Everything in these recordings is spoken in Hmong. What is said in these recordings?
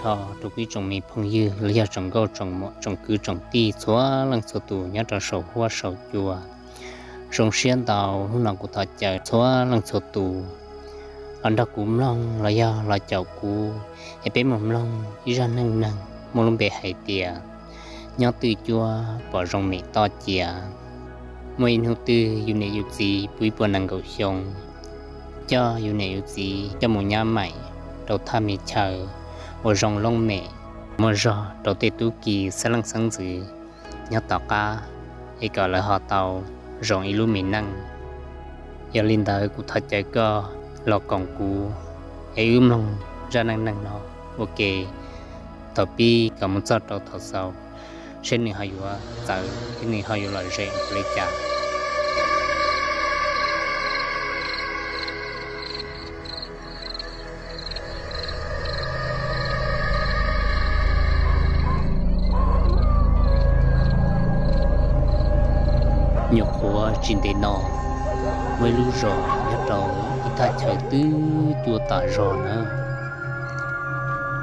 Thov rau kuv ib tsoom me phooj ywg los yog tsoom nkauj tsoom muam tsoom kwv tsoom tij txhua leej txhua tus nyob rau saum huab saum cua. Zoo siab ntau hnub no kuv thov caw txhua leej txhua tus los nrog kuv mloog los yog los caum kuv es peb mus mloog ib zaj neej neeg muaj lub npe hais tias nyob twj cuab pom zoo mem toj cia. Muaj ib hnub twg yus niam yus txiv puv ib puas nees nkaum xyoo, coj yus niam yus txiv coj mus nyab maim rau thaj me chaw uas zoo looj mem, muaj zog rau tej tub ki xeeb leej xeeb ntxwv nyob tom qab es kom lawv ho tau zoo ib lub me neej. Yog li ntawd kuv thov caw koj los koom kuv es wb mloog zaj neej neeg no ua ke thaum pib kom mus txog rau thaum xaus, seb nws ho yuav txawv thiab nws ho yuav lom zem li cas. Nyuam qhuav tsis ntev no, muaj ib lub zos nyob rau ib thaj chaw twb cua tam zog na.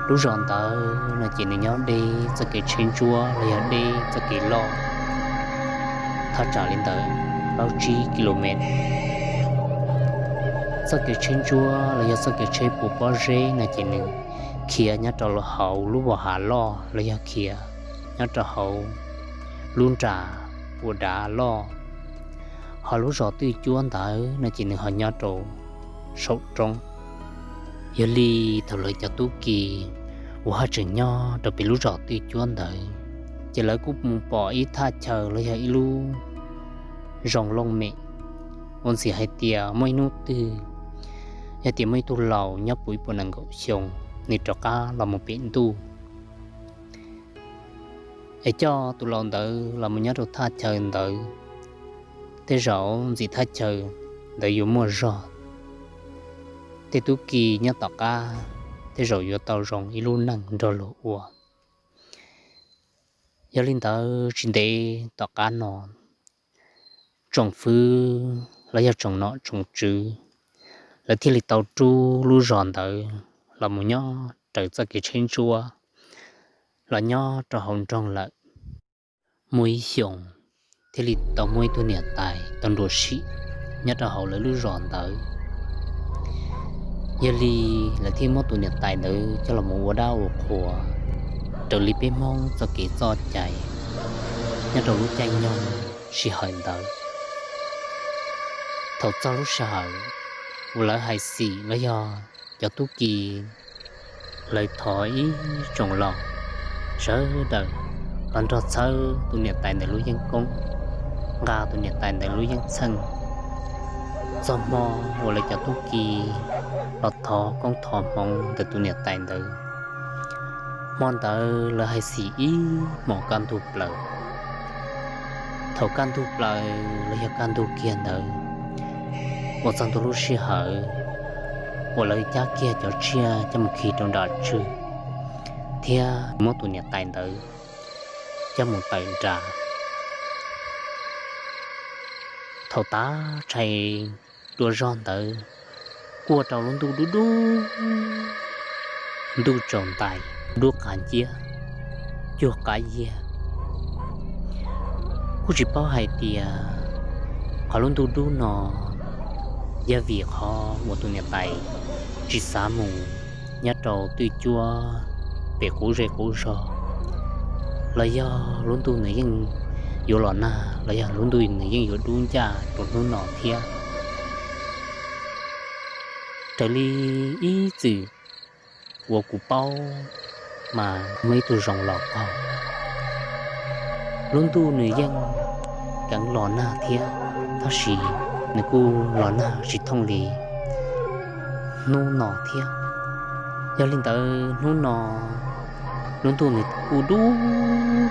Lub zos ntawd no ces nws nyob deb txoj kev tsheb ntsuab los yog deb txoj kev loj thaj tsam li ntawd plaub tsib ki lo mev. Txoj kev tsheb ntsuab los yog txoj kev tsheb puas pob zeb no ces nws khiav nyob rau hauv lub vos hav loj los yog khiav nyob rau hauv lub nras puas dav loj. Ho lub zos twj cuab ntawd no ces nws ho nyob rau saum roob. Yog li thaum lawv cov tub ki uas haj tseem nyob rau pem lub zos twj cuab ntawd, ces lawv kuj mus pom ib thaj chaw los yog ib lub zoo looj mem, ua ntxim hais tias muaj ib hnub twg yog tias muaj ib tug laus nyob puv ib puas nees nkaum xyoo, nws rov qab los mus pem ntuj es coj tus laus ntawd los mus nyob rau thaj chaw ntawd. Tej zaum ntxim thaj chaw ntawd yuav muaj zog, tej tub ki nyob tom qab tej zaum yuav tau zoo ib lub neej nrog luag ua. Yog li ntawd tsis ntev tom qab no, tsoom fwv los yog tsoom nom tsoom tswv, lawv thiaj li tau rub lub zos ntawd los mus nyob raws txoj kev tsheb ntsuab los nyob rau hauv nroog lawm. Muaj ib xyoos thiaj li tau muaj ib tug niam tais tau nruam sim nyob rau hauv lawv lub zos ntawd. Yog li lawv thiaj muab tus niam tais ntawd coj los mus ua dab ua qhua raws li peb Hmoob txoj kev txoj cai nyob rau lub caij nyoog sij hawm ntawd. Thaum txog lub sij hawm uas lawv hais xim los yog cov tub ki, lawv thov ib tsoom laus sawv daws los nrog txhawb tus niam tais ntawd lub yeeb koob, nqa tus niam tais ntawd lub yeeb txheej. Txog hmo uas lawv cov tub ki los thov koob thov hmoov ntawm tus niam tais ntawd, hmo ntawd lawv hais xim ib hmos kaj ntug plaws. Thaum kaj ntug plaws los yog kaj ntug kiag ntawd, uas txog ntua lub sij hawm uas lawv cab kiag cov tsiaj coj mus khi rau nram tswg thiab muab tus niam tais ntawd coj mus tawm nram. Thaum tav tshais dua zog ntawd, kuj ua rau lub ntuj dub dub, ntuj tsaus ntais, dub qav nciab, cuag qav yiag. Kuj tsis paub hais tias qhov lub ntuj dub no yog vim qhov uas tus niam tais tsis xav mus nyob rau twj cuab pem qub zej qub zog, los yog lub ntuj nws yeej yuav los nag, los yog lub ntuj nws yeej yuav dub ncaj rau hnub no thiab. Raws li ib txwm uas kuv paub mas muaj ib tug zoo los qaug, lub ntuj nws yeej keev los nag thiab, tab sis nws kuj los nag tsis thooj li hnub no thiab. Yog li ntawd hnub no lub ntuj nws kuj dub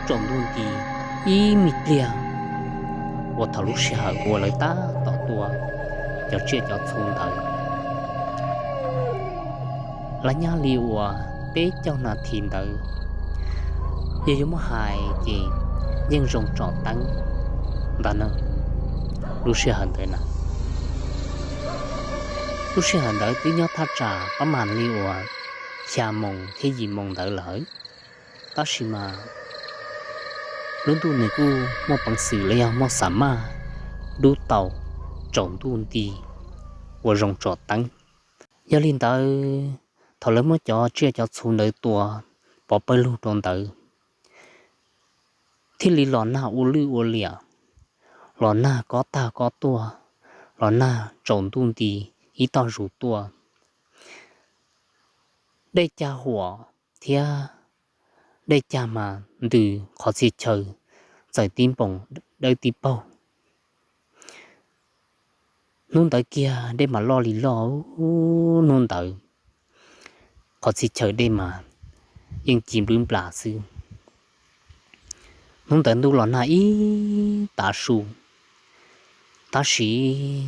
tsaus ntuj nti ib me pliag, uas thaum lub sij hawm uas lawv tab tom tua cov tsiaj cov txhu ntawd. Lawv nyob li uas peb caug nas this ntawd, yog yuav muab hais ces yeej zoo tsom teeb ntag na. Lub sij hawm ntawd na, lub sij hawm ntawd twb nyob thaj tsam pab mas li uas xya moos thiab yim moos ntawd lawm. Tab sis mas lub ntuj nws kuj muaj peev xwm los yog muaj xam maj dub tau tsaus ntuj nti ua zoo tsom teeb. Yog li ntawd, thaum lawv muab cov tsiaj cov txhu ntawd tua pov pawg lug rau ntawd, thiaj li los nag ua lwj ua liam, los nag kob tag kob tuaj, los nag tsaus ntuj nti ib toj zus tuaj. Dej cag huam thiab dej cag mas ntws qhov txhia chaw txawm tib npoos dawb tib paug. Hnub ntawd kiag dej mas loj li loj, hnub ntawd qhov txhia chaw dej mas yeej ci nplwb nplas xwb. Hnub ntawd ntuj los nag ib tav su, tab sis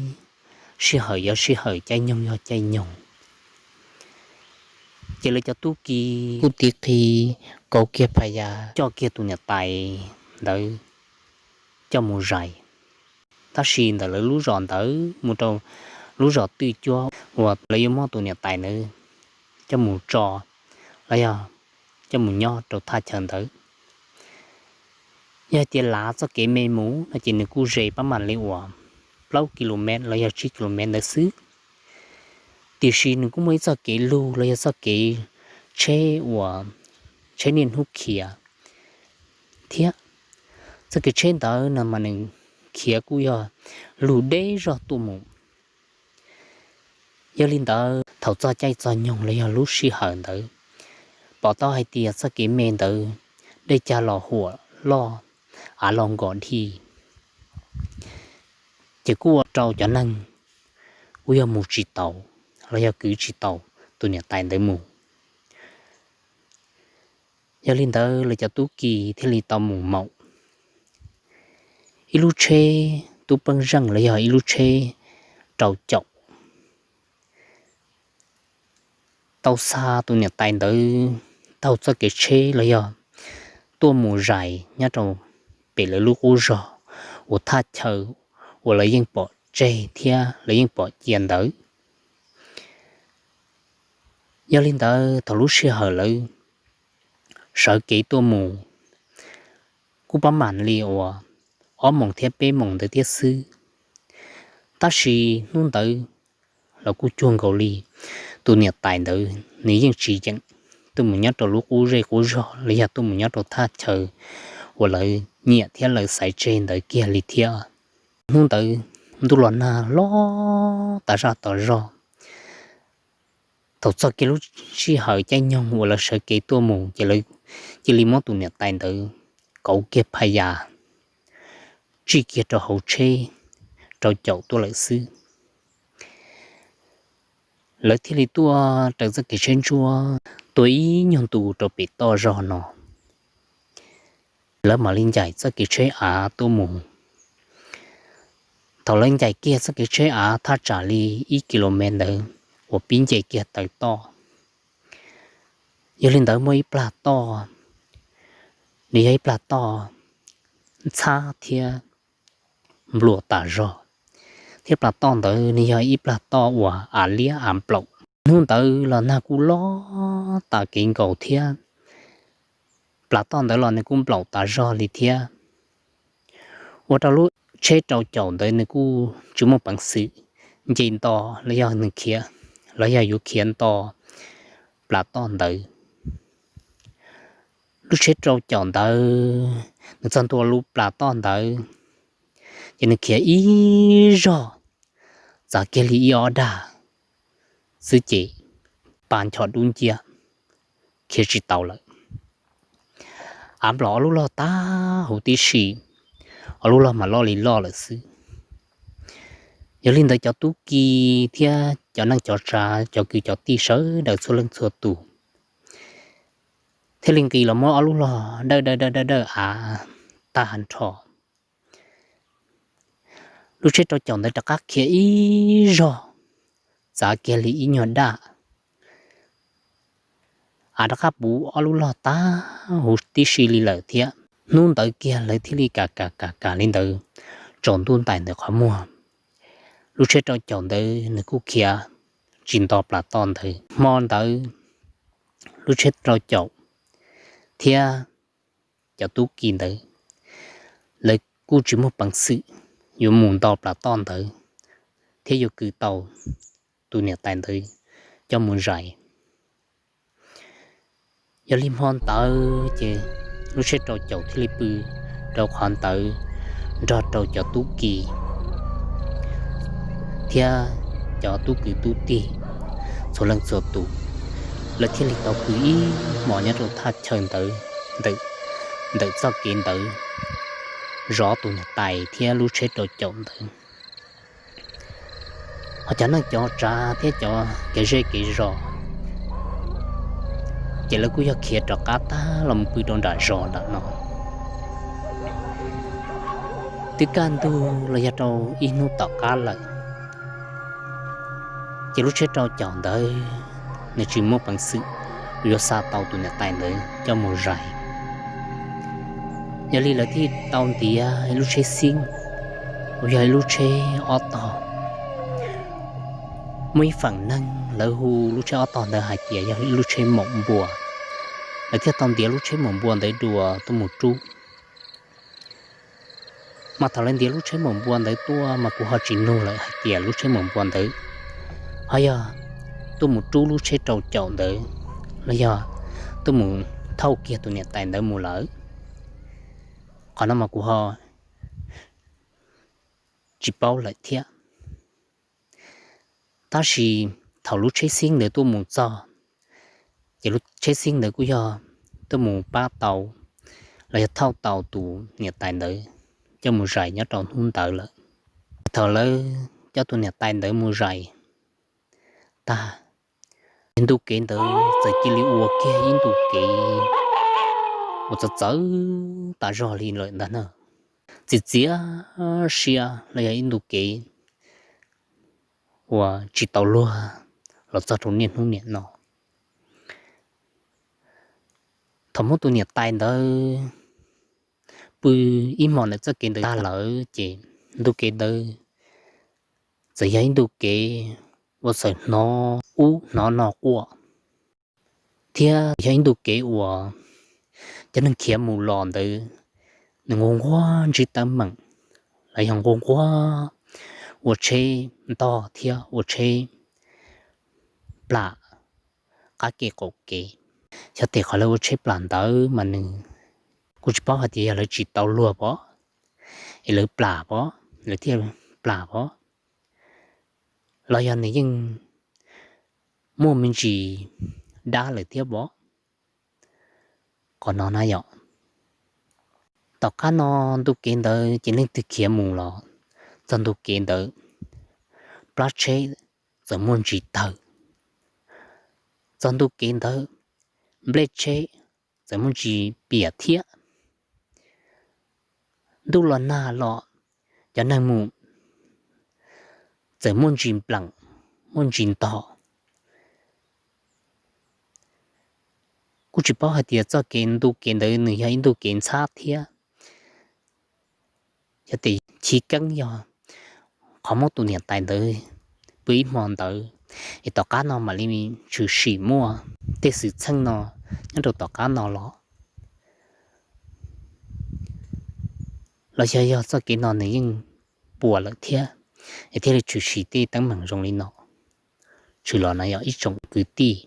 sij hawm yog sij hawm, caij nyoog yog caij nyoog. Ces lawv cov tub ki kuj tiv qhi kauv kiag phas yas coj kiag tus niam tais ntawd coj mus zais. Tab sis ntawm lawv lub zos ntawd mus rau lub zos twj cuab uas lawv yuav muab tus niam tais ntawd coj mus tso los yog coj mus nyob rau thaj chaw ntawd, yog tias lav txoj kev me mus no ces nws kuj ze pab mam li uas plaub ki lo mev los yog tsib ki lo mev ntawd xwb. Tiam sis nws kuj muaj ib txoj kev lug los yog txoj kev tsheb uas tsheb niaj hnub khiav thiab. Txoj kev tsheb ntawd no mas nws khiav kuj yog lug deb zog tuaj mus. Yog li ntawd thaum txog caij txog nyoog los yog lub sij hawm ntawd, pom tau hais tias txoj kev me ntawd dej cag los huam loj, av los nkom dhi, ces kuj ua rau cov neeg kuj yog mus tsis taus los yog kwv tsis tau tus niam tais ntawd mus. Yog li ntawd lawv cov tub ki thiaj li tau mus maum ib lub tsheb tub peeb zeej los yog ib lub tsheb rau caum tau xa tus niam tais ntawd taug txoj kev tsheb los yog tuaj mus zais nyob rau pem lawv lub qub zog uas thaj chaw uas lawv yeej pom tseg thiab lawv yeej pom cia ntawd. Yog li ntawd thaum lub sij hawm lawv sawv kev tuaj mus kuj pab mam li uas ob moos thiab peb moos ntawd thiab xwb. Tab sis hnub ntawd los kuj cuag nkaus li tus niam tais ntawd nws yeej tsis yeem tuaj mus nyob rau lub qub zej qub zog los yog tuaj mus nyob rau thaj chaw uas lawv nyiam thiab lawv xaiv tseg ntawd kiag li thiab. Hnub ntawd ntuj los nag hlob tas zaj tas zog. Thaum txog kiag lub sij hawm caij nyoog uas lawv sawv kev tuaj mus ces lawv cia li muab tus niam tais ntawd kauv kiag phas yas tsij kiag rau hauv tsheb rau caum tuaj lawm xwb. Lawv thiaj li tuaj raws txoj kev tsheb ntsuab tuaj ib nyuag ntu rau pem toj zog no, lawv mam li ncaim txoj kev tsheb av tuaj mus. Thaum lawv ncaim kiag txoj kev tsheb av thaj tsam li ib ki lo mev ntawd uas pib nce kiag taw toj, yog li ntawd muaj ib plag toj, nws yog ib plag toj ntxhab thiab nplua tas zog, thiab plag toj ntawd nws yog ib plag toj uas av liab av nplaum. Hnub ntawd los nag kuj hlob tas kev nkaus thiab, plag toj ntawd los nws kuj nplaum tas zog li thiab. Ua rau lub tsheb rau caum ntawd nws kuj tsis muaj peev xwm nce nto los yog nws khiav, los yog yuav khiav nto plag toj ntawd. Lub tsheb rau caum ntawd nws txog ntua lub plag toj ntawd, ces nws khiav ib zog, txav kiag li ib ob dag xwb ces pa nchos dub nciab, khiav tsis tau lawm. Av nplaum ob lub log tag huv tib si, ob lub log mas loj li loj lawm xwb. Yog li ntawd cov tub ki thiab cov neej cov tsav cov kwv cov tij sawv daws txhua leej txhua tus thiaj li nqis los muab ob lub log dawj dawj dawj dawj dawj av tag nrho. Lub tsheb rau caum ntawd rov qab khiav ib zog, txav kiag li ib nyuag daj, av rov qab puv ob lub log tag huv tib si li lawm thiab. Hnub ntawd kiag lawv thiaj li kam kam kam kam li ntawd tsaus ntuj ntais ntawm qhov muag. Lub tsheb rau caum ntawd nws kuj khiav tsis nto plas toj ntawd. Hmo ntawd lub tsheb rau caum thiab cov tub ki ntawd, lawv kuj tsis muaj peev xwm yuav mus nto plas toj ntawd thiab yuav kwv tau tus niam tais ntawd coj mus zais. Yog li hmo ntawd ces lub tsheb rau caum thiaj li pw rau qhov ntawd nrog rau cov tub ki thiab cov tub kwv tub tij txhua leej txhua tus, lawv thiaj li tau pw ib hmos nyob rau thaj chaw ntawd, ntawm txoj kev ntawd zov tus niam tais thiab lub tsheb rau caum ntawd. Ho cov neej cov tsav thiab cov kev zej kev zos ces lawv kuj yog khiav rov qab tag los mus pw rau nram zos nram no. Twb kaj ntug los yog rau ib hnub tom qab lawm, ces lub tsheb rau caum ntawd nws tsis muaj peev xwm yuav xa tau tus niam tais ntawd coj mus zais. Yog li lawv thiaj tau ntiav ib lub tsheb xib uas yog ib lub tsheb ob tog. Muaj ib feem neeg lawv hu lub tsheb ob tog ntawd hais tias yog ib lub tsheb maum npua, lawv thiaj tau ntiav lub tsheb maum npua ntawd dua tuaj mus rub. Mas thaum lawv ntiav lub tsheb maum npua ntawd tuaj mas kuv ho tsis nug lawm hais tias lub tsheb maum npua ntawd ho yog tuaj mus rub lub tsheb rau caum ntawd los yog tuaj mus thauj kiag tus niam tais ntawd mus lawm. Qhov no mas kuv ho tsis paub lawm thiab. Tab sis thaum lub tsheb xib ntawd tuaj mus txog, ces lub tsheb xib ntawd kuj yog tuaj mus pab tau los yog thauj tau tus niam tais ntawd coj mus zais nyob rau hnub ntawd lawm. Thaum lawv coj tus niam tais ntawd mus zais tag, ntu kev ntawd txawm cia li ua kiag ib ntu kev uas txawv txawv tas zog li lawm ntag na. Txias txias siab los yog ib ntu kev uas tsis tau luag los txog rau niaj hnub niam no. Thaum muab tus niam tais ntawd pw ib hmos ntawm txoj kev ntawd tag lawm ces ntu kev ntawd txawm yog ib ntu kev uas txawm hnov ub hnov no quaj, thiab yog ib ntu kev uas cov neeg khiav mus los ntawd nws nquag nquag ntsib teeb meem los yog nquag nquag ua tsheb ntog thiab ua tsheb plam qab kev qaum kev. Xyov tes qhov lawv ua tsheb plam ntawd mas nws, kuj tsis paub hais tias yog lawv tsis tau luag pov es lawv plam pov, lawv thiaj plam pov, los yog nws yeej muaj me ntsis dab lawm thiab pov. Qhov no na yom. Tom qab no ntu kev ntawd ces leej twg khiav mus los txog ntu kev ntawd plab tsheb txawm muaj ntsis tawg, txog ntu kev ntawd nplej tsheb txawm muaj ntsis piam thiab. Ntuj los nag los cov neeg mus txawm muaj ntsis npleem, muaj ntsis ntog. Kuj tsis paub hais tias txoj kev ntu kev ntawd nws yog ib ntu kev ntxhab thiab, yog tias chiv keeb yog qhov muab tus niam tais ntawd pw ib hmo ntawd es tom qab no mam li tshwm sim muaj tej xwm txheej no nyob rau tom qab no los, los xyov yog txoj kev no nws yeej puas lawm thiab es thiaj li tshwm sim tej teeb meem zoo li no. Tshwm los na yog ib tsoom kwv tij,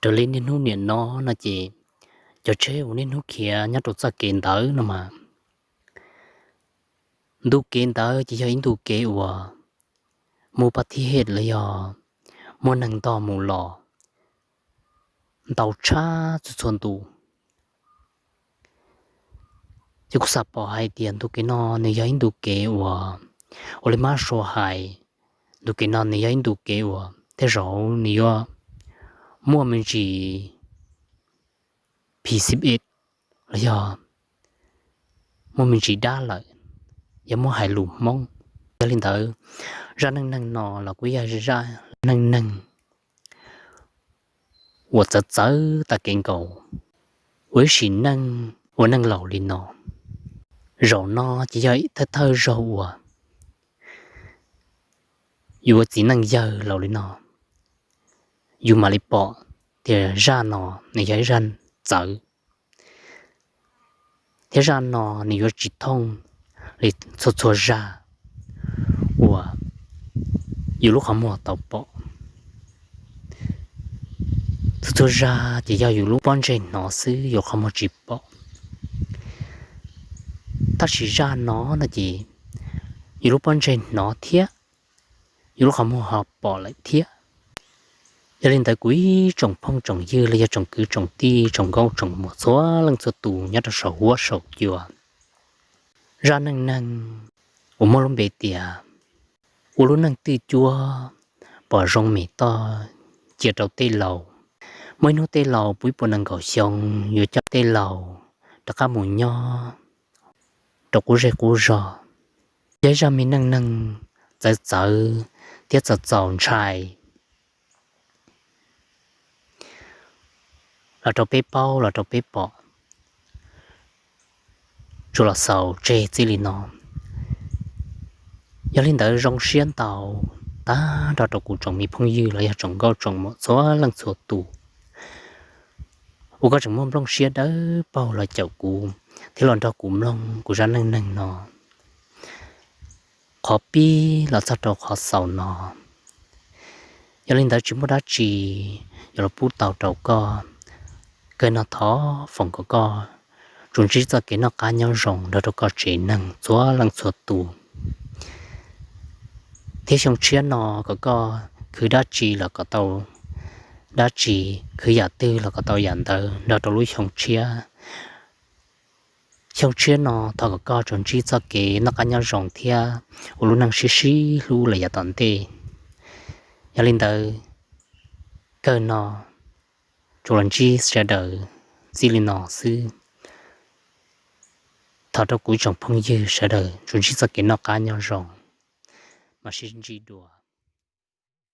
raws li niaj hnub niam no no ces cov tsheb uas niaj hnub khiav nyob rau txoj kev ntawd no mas, ntu kev ntawd ces yog ib ntu kev uas mus pas thib hej los yog muaj neeg ntog mus los ntau tshaj txhua txhua ntu. Ces kuv xav pom hais tias ntu kev no nws yog ib ntu kev uas, ua li mab sua hais, ntu kev no nws yog ib ntu kev uas tej zaum nws yuav muaj me ntsis phim xib ej los yog muaj me ntsis dab lawm, yog muab hais lus Hmoob. Yog li ntawd, zaj neej neeg no los kuj yog zaj neej neeg uas txawv txawv tag kev nkaus, ua ib sim neej ua neej laus li no. Zaum no ces yog thawj thawj zaug uas yus ua txiv neej yawg laus li no, yus mam li pom tias zaj no nws yog ib zaj txawv, thiab zaj no nws yuav tsis thooj li txhua txhua zaj uas yus lub qhov muag tau pom. Txhua txhua zaj ces yog yus lub pob ntseg hnov xwb, yus qhov muag tsis pom. Tab sis zaj no no ces yus lub pob ntseg hnov thiab yus lub qhov muag ho pom lawm thiab. Yog li ntawd kuv ib tsoom phooj tsoom ywg los yog tsoom kwv tsoom tij tsoom nkauj tsoom muam txhua leej txhua tus nyob rau saum huab saum cua, zaj neej neeg uas muaj lub npe tias ua lub neej twj cuab pom zoo me toj cia rau tej laus. Muaj ib hnub tej laus puv ib puas nees nkaum xyoo yuav coj tej laus rov qab mus nyob rau qub zej qub zog. Yog ib zaj me neej neeg txawv txawv thiab txaus txaus ntshai los rau peb paub los rau peb pom, tsuas los xaus tseg txij li no. Yog li ntawd zoo siab ntau tag nrho rau kuv tsoom me phooj ywg los yog tsoom nkauj tsoom muam txhua leej txhua tus uas koj tseem muaj nplooj siab dawb paug los caum kuv thiab los nrog kuv mloog kuv zaj neej neeg no qhov pib los txog rau qhov xaus no. Yog li ntawd tsis muaj dab tsi yuav los pub tau rau koj. Kawg no thov foom kom koj tsuas ntsib txoj kev noj qab nyob zoo nrog rau koj tsev neeg txhua leej txhua tus. Thiab xyoo tshiab no kom koj khwv dab tsi los kom tau dab tsi, khwv yam twg los kom tau yam ntawd nrog rau lub xyoo tshiab. Xyoo tshiab no thov kom koj tsuas ntsib txoj kev noj qab nyob zoo thiab ua lub neej sib sib hlub los yav tom ntej. Yog li ntawd, kawg no tsuas los ntsib sawv daws txij li no xwb. Thov rau kuv tsoom phooj ywg sawv daws tsuas ntsib txoj kev noj qab nyob zoo, mam sib ntsib dua.